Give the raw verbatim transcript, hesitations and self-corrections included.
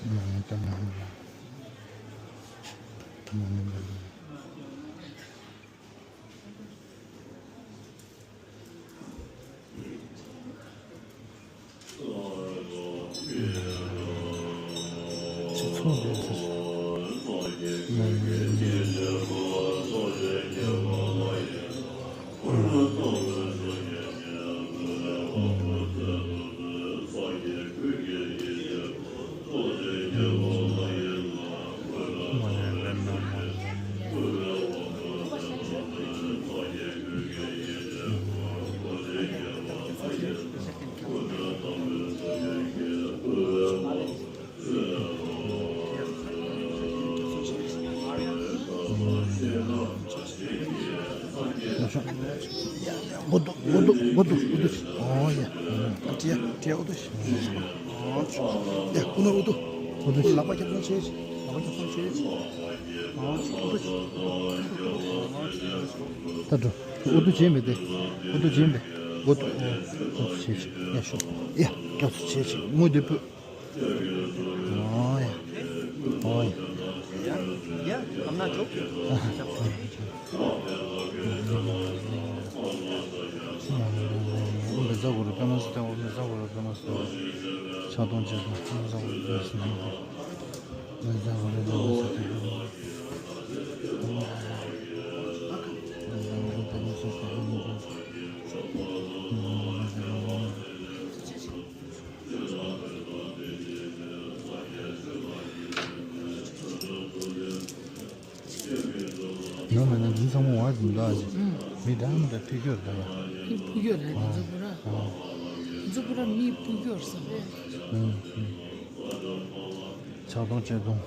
ཡ་ཡ་འུ་དུ་འུ་དུ་འུ་དུ་འུ་དུ། ཨོ་ཡ། ཨ་ཏི་ཡ་ཏི་ཡ་འུ་དུ། ཨོ་ཡ་ཀུ་ནོར་འུ་དུ། འུ་དུ། ལག་པ་ཁྱབ་སོང་བྱེད། ལག་པ་ཁྱབ་སོང་བྱེད། ཨོ་འུ་དུ། ད་འགྲོ། འུ་དུ་བྱེད་མི་དེ། འུ་དུ་བྱེད་མི། འུ་དུ། འུ་དུ་བྱེད་བྱེད། ཡ་ཤོག་ཡ་སྐྱབས་སུ་བྱེད་བྱེད། ངོ་དེ་པོ། ཨོ་ཡ། ཨོ་ཡ། ཡ་ཡ་ཨམ་ན་ཇོ། ཨོ་མི་ཟ་གོ་རུ་པེ་མ་སི་ཏེ། ཨོ་མི་ཟ་གོ་རུ་པེ་མ་སི་ཏེ། ཕྱག་སྟོང་བཅས་སྟོང་། ཨོ་མི་ཟ་གོ་རུ་པེ་མ་སི་ཏེ། མི་ཟ་གོ་རུ་པེ་མ་སི་ཏེ། མི་ཟ་གོ་རུ་པེ་མ་སི་ཏེ། ཡང་མིན་ན་འདི་ཚང་མ་བ་ཟིན་འདྲ་ཞིག་མི་འདྲ་མི་འདྲ་ཕུད་རྒྱུ་རེད་ད་ཡ། ཕུད་རྒྱུ་རེད་ད་འཛམ་བུ་ར། འཛམ་བུ་ར་མི་ཕུད་རྒྱུ་རེད་བསམ། ཕྱག་སྟོང་བཅས་སྟོང་།